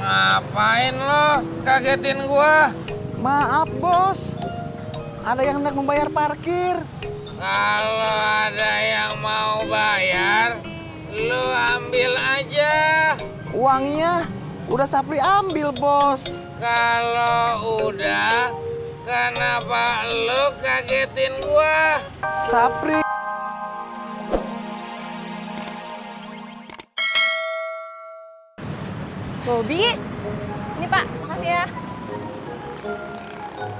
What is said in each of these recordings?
Ngapain lo kagetin gua? Maaf bos, ada yang hendak membayar parkir. Kalau ada yang mau bayar, lu ambil aja. Uangnya udah Sapri ambil bos. Kalau udah, kenapa lu kagetin gua? Sapri. Bobi, ini Pak, makasih ya.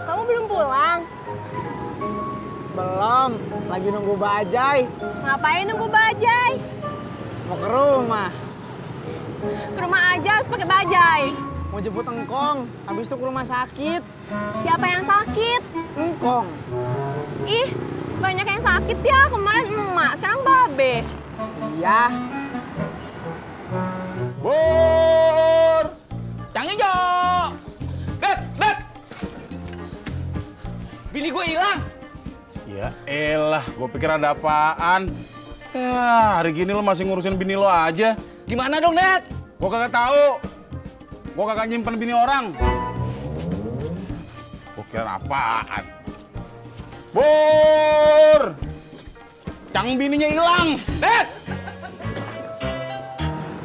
Kamu belum pulang? Belum, lagi nunggu bajai. Ngapain nunggu bajai? Mau ke rumah. Ke rumah aja harus pakai bajai. Mau jemput engkong, habis itu ke rumah sakit. Siapa yang sakit? Engkong. Ih, banyak yang sakit ya. Kemarin emak, sekarang babe. Iya. Bur! Yang hijau! Bet! Bini gue hilang. Ya elah, gue pikir ada apaan. Ya, hari gini lo masih ngurusin bini lo aja. Gimana dong, Net? Gue kagak tahu. Gue kagak nyimpen bini orang. Gue kira apaan. Bur! Cang bininya hilang. Net!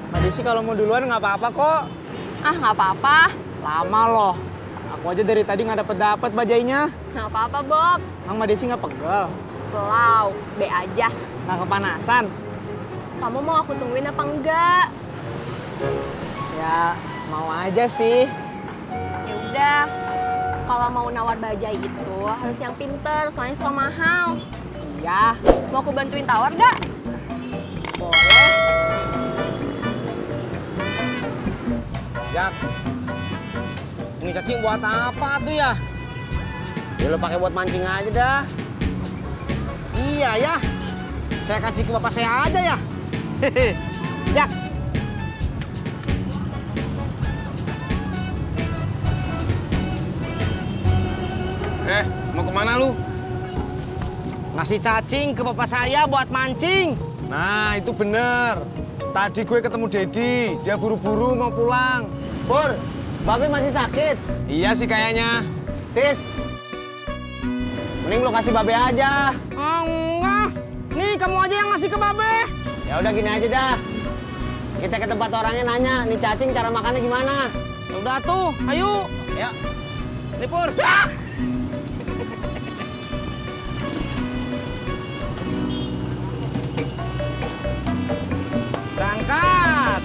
Mbak Desi kalau mau duluan nggak apa-apa kok. Ah, nggak apa-apa. Lama loh. Aku aja dari tadi nggak dapet bajainya. Nggak apa-apa, Bob. Emang Mbak Desi nggak pegel? Selau, be aja. Nggak kepanasan? Kamu mau aku tungguin apa enggak? Ya, mau aja sih. Ya udah. Kalau mau nawar bajai itu harus yang pinter, soalnya suka mahal. Iya, Mau aku bantuin tawar gak? boleh. Jak, ini cacing buat apa tuh ya? Ya lo pakai buat mancing aja dah. Iya ya, saya kasih ke bapak saya aja ya. Jak. Mau kemana lu? Ngasih cacing ke bapak saya buat mancing. Nah, itu bener. Tadi gue ketemu Dedi, dia buru-buru mau pulang. Pur, Babe masih sakit. Iya sih kayaknya. Tis, mending lo kasih Babe aja. Enggak. Nih, kamu aja yang ngasih ke babe. Ya udah gini aja dah. Kita ke tempat orangnya nanya, nih cacing cara makannya gimana? Ya udah tuh, ayo. Ya. Nih, Pur. Berangkat.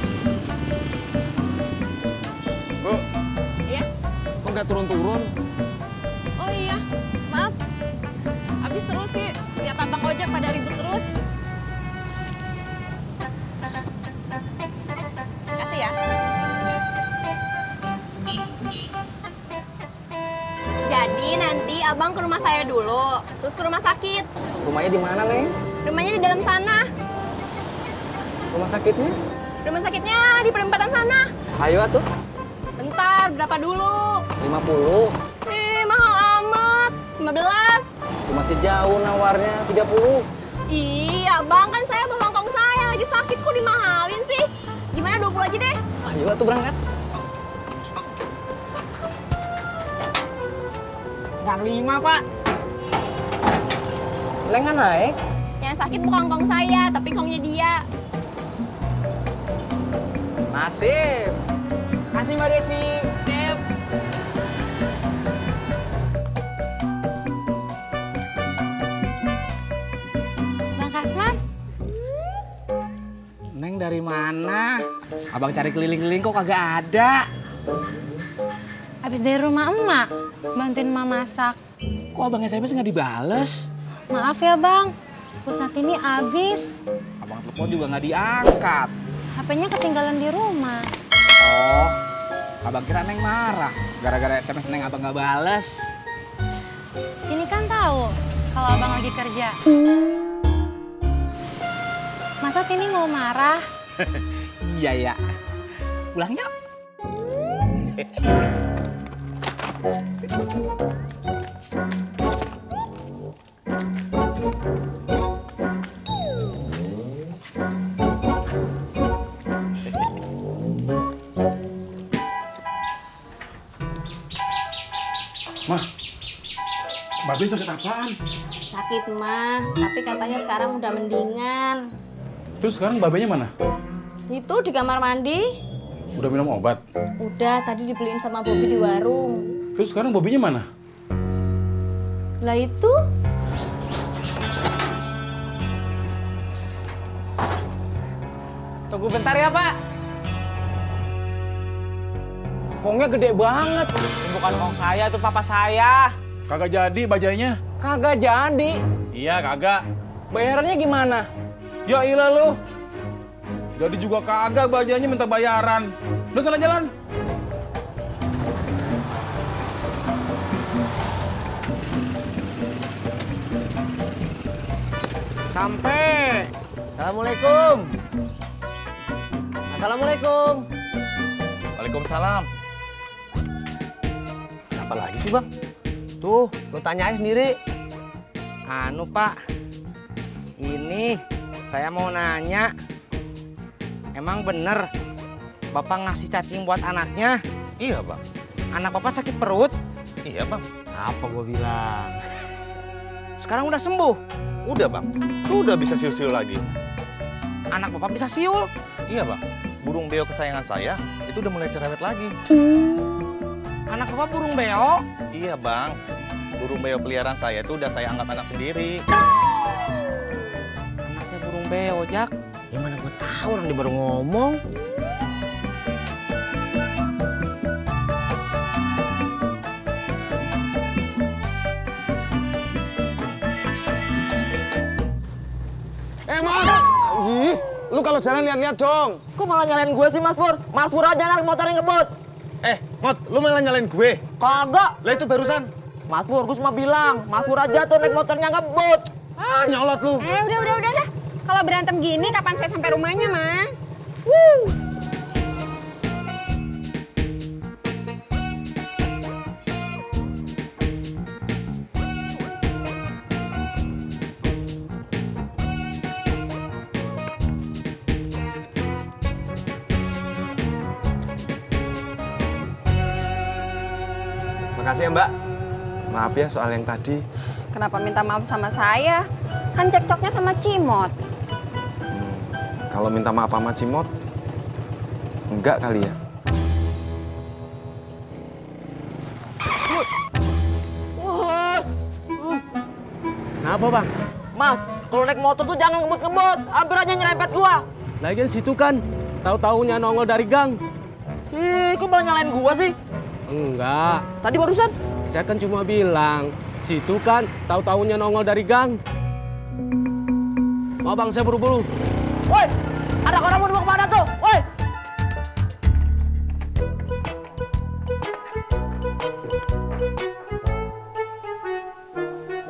Bu, Iya. kok nggak turun-turun? Oh iya, maaf. Habis terus sih, lihat abang ojek pada ribut terus. Kasih ya. Jadi nanti abang ke rumah saya dulu, terus ke rumah sakit. Rumahnya di mana, Neng? Rumahnya di dalam sana. Rumah sakitnya? Rumah sakitnya di perempatan sana. Ayo atuh. Bentar, berapa dulu? 50. Mahal amat. 15. Itu masih jauh nawarnya, 30. Iya, bang, kan saya mau hongkong saya lagi sakit kok dimahalin sih. Gimana 20 aja deh? Ayo atuh berangkat. Gang 5, Pak. Neng kan naik? Yang sakit bukan kong saya, tapi kongnya dia. Nasib. Kasih Mbak Desi. Dep. Bang Kasman, Neng dari mana? Abang cari keliling-keliling kok kagak ada. habis dari rumah emak, bantuin emak masak. Kok abang SMS nggak dibales? Maaf ya bang, pusat ini habis. Abang telepon juga nggak diangkat. HP-nya ketinggalan di rumah. Oh, abang kira Neng marah. Gara-gara SMS Neng abang nggak bales. Ini kan tahu kalau abang lagi kerja. Masa Tini mau marah? Iya ya. Pulang yuk. Babe sakit apaan? Sakit mah, tapi katanya sekarang udah mendingan. Terus sekarang babenya mana? Itu di kamar mandi. Udah minum obat? Udah, tadi dibeliin sama Bobby di warung. Terus sekarang babinya mana? Lah itu. Tunggu bentar ya, Pak. Kongnya gede banget. Bukan kong saya, itu papa saya. Kagak jadi bajainya? Kagak jadi. Iya, kagak. Bayarannya gimana? Ya ilah lu. Jadi juga kagak bajainya minta bayaran. Udah sana jalan. Sampai. Assalamualaikum. Assalamualaikum. Waalaikumsalam. Apa lagi sih, Bang? Tuh, lu tanya aja sendiri. Anu Pak, ini saya mau nanya, emang bener Bapak ngasih cacing buat anaknya? Iya, Bang. Anak Bapak sakit perut, Iya, Bang. Apa gua bilang? sekarang udah sembuh. Udah, Bang. Tuh udah bisa siul-siul lagi. Anak Bapak bisa siul. Iya, Bang. Burung beo kesayangan saya itu udah mulai cerewet lagi. Anak Bapak burung beo. Iya, Bang. Burung beo peliharaan saya itu udah saya anggap anak sendiri. Anaknya burung beo, Jak. Ya mana gua tahu, orang dia baru ngomong. Mat! Ih, lu kalau jalan lihat-lihat dong. Kok malah nyalain gue sih, Mas Pur? Mas Pur aja anak motornya ngebut. Mot, lu malah nyalain gue. Kagak. Lah itu barusan. Mas Pur, gue cuma bilang, Mas Pur aja tuh naik motornya ngebut. Ah, nyolot lu. Udah. Kalau berantem gini, kapan saya sampai rumahnya, Mas? Makasih ya, Mbak. Maaf ya soal yang tadi. Kenapa minta maaf sama saya? Kan cekcoknya sama Cimot. Kalau minta maaf sama Cimot, enggak kali ya? Kenapa, Bang? Mas, kalau naik motor tuh jangan ngebut-ngebut. Hampir aja nyerempet gua. Lagian situ kan, tahu-taunya nongol dari gang. Ih, kok malah nyalain gua sih? Enggak, Tadi barusan. saya kan cuma bilang, situ kan, tahu-taunya nongol dari gang. Mau bang, saya buru-buru. Woi, ada orang mau kemana tuh? Woi.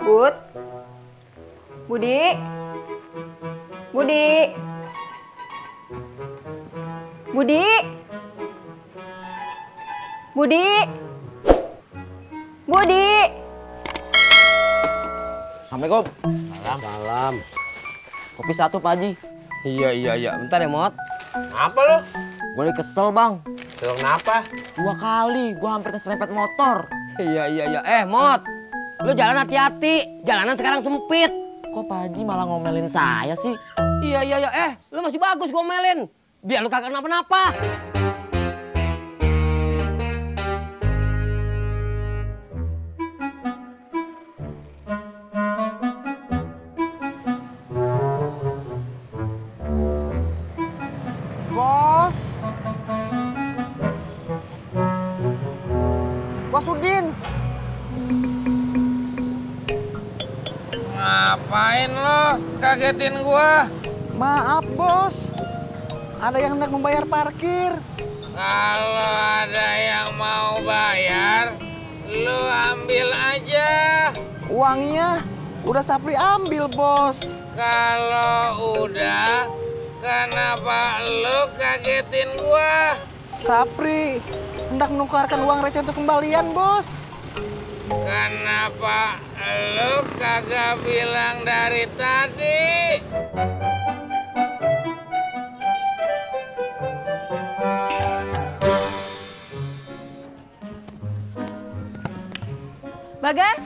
Bud. Budi. Budi. Budi. Budi. Budi. Assalamualaikum. Salam. Kopi satu, Pak Haji. Iya. Bentar ya, Mot. Apa lu? Gue lagi kesel, Bang. Kenapa? 2 kali gua hampir keserempet motor. Iya. Mot, lu jalan hati-hati. Jalanan sekarang sempit. Kok Pak Haji malah ngomelin saya sih? Iya. Lu masih bagus gomelin. Biar lu kagak kenapa-napa. Bos Udin. Ngapain lo kagetin gua? Maaf, Bos. Ada yang hendak membayar parkir. Kalau ada yang mau bayar, lu ambil aja. Uangnya udah Sapri ambil, Bos. Kalau udah, kenapa lu kagetin gua? Sapri hendak menukarkan uang receh untuk kembalian, Bos. Kenapa lu kagak bilang dari tadi? Bagas,